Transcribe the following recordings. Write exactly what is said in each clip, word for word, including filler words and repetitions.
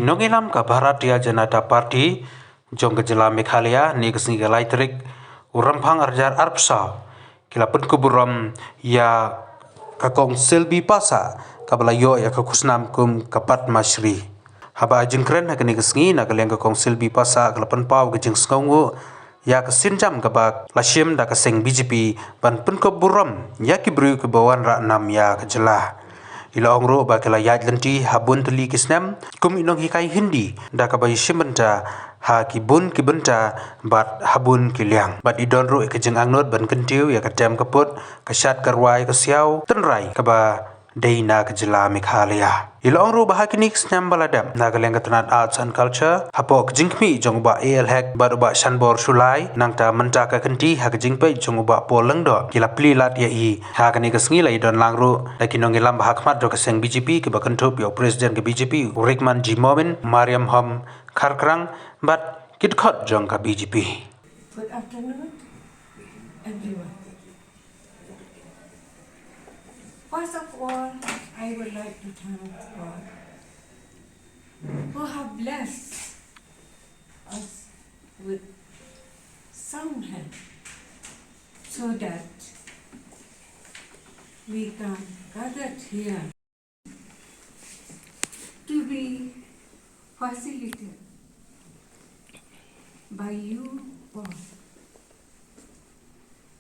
Nongïalam ka Bharatiya Janata Party jong ka jylla Meghalaya, ha kane ka sngi ka lai tarik u Rymphang arhajar arphew saw, ki la pynkup burom ïa ka Kong Selbi Passah, kaba la ïoh ïa ka khusnam kum ka Padma Shri. Haba ai jingkren ha kane ka sngi, na ka liang ka Kong Selbi Passah ka la pynpaw ka jingsngewnguh ïa ka sienjam kaba la shim da ka seng B J P ban pynkup burom ïa ki briew kiba wanrah nam ïa ka jylla. I la ong ruh ba ki la ïaid lynti ha bun tylli ki snem kum i nonghikai Hindi, da kaba i shim bynta ha ki bun ki bynta bad ha bun ki liang. Bad i don ruh ïa ka jingangnud ban kyntiew ïa ka tem ka put, ka shad ka rwai, ka siaw tynrai kaba dei na ka jylla Meghalaya. I la ong ruh ba ha kine ki snem ba la dep, na ka liang ka tnat Arts and Culture, hapoh ka jingkhmih jong u Bah A L Hek bad u Bah Shanbor Shullai, nangta mynta ka kynti ha ka jingpeit jong u Bah Paul Lyngdoh, ki la plie lad ïa i. Ha kane ka sngi la ïadon lang ruh da ki nongïalam ba ha khmat jong ka seng B J P, kiba kynthup ïa u President ka B J P u Rehman G Momin, Mariam Hom Kharkrang bad ki dkhot jong ka B J P. Good afternoon, everyone. First of all, I would like to thank God who have blessed us with sound health so that we can gather here to be facilitated by you all,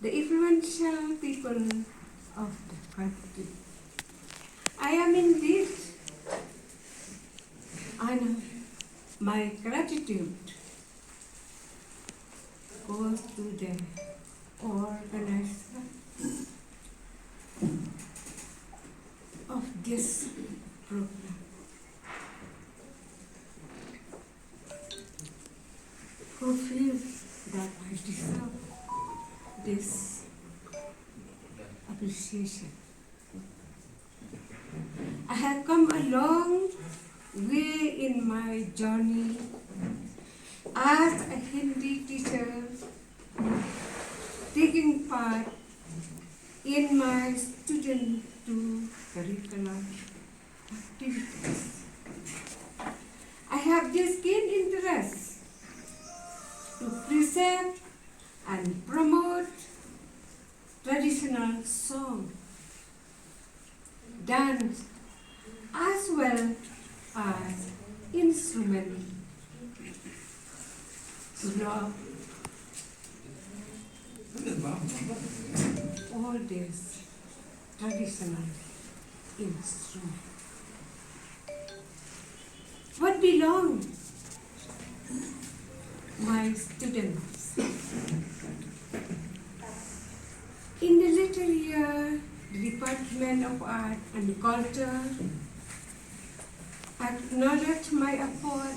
the influential people of the country. I am indeed honored. My gratitude goes to the organizer of this program who feel that I deserve this appreciation. I have come a long way in my journey as a Hindi teacher, taking part in my student to curricular activities. I have this keen interest to preserve and promote traditional song, dance, as well as instrument. Love all these traditional instruments. What belong my students? In the later year, the Department of Art and Culture acknowledged my effort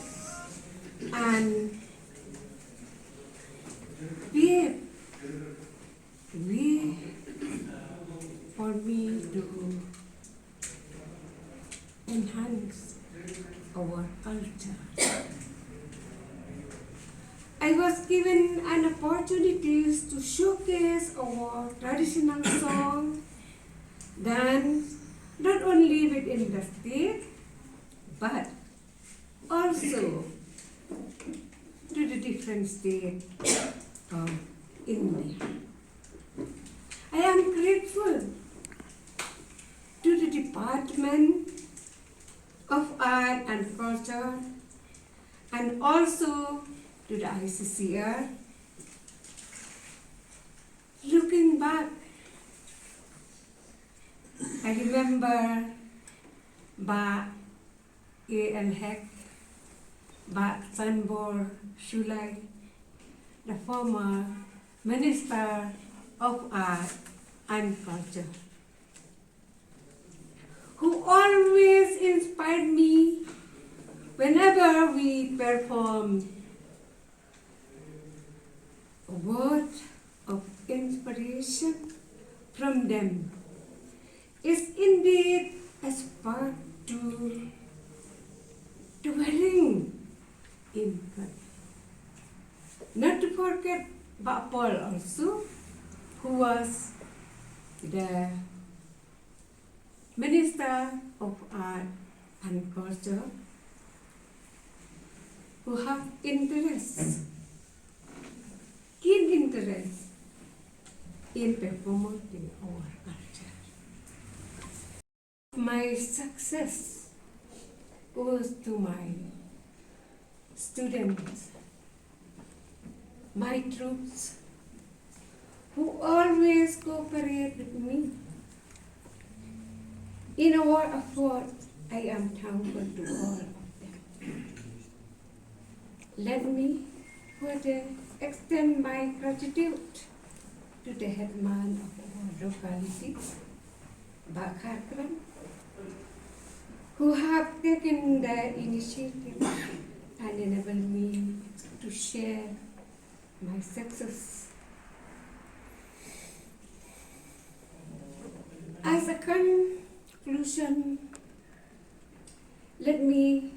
and paved way for me to enhance our culture. I was given an opportunity to showcase our traditional song, dance, not only within the state, but also to the different states of India. I am grateful to the Department of Art and Culture and also to the I C C R. Looking back, I remember Bah A L Hek, Bah Shanbor Shullai, the former Minister of Art and Culture, who always inspired me whenever we perform. A word of inspiration from them is indeed a spark to dwelling in God. Not to forget Bah Paul also, who was the Minister of Art and Culture, who have interest, keen interest in performing our culture. My success goes to my students, my troops, who always cooperate with me in our effort. I am thankful to all of them. Let me further extend my gratitude to the headman of our locality, Bah Kharkram, who have taken the initiative and enabled me to share my success. As a conclusion, let me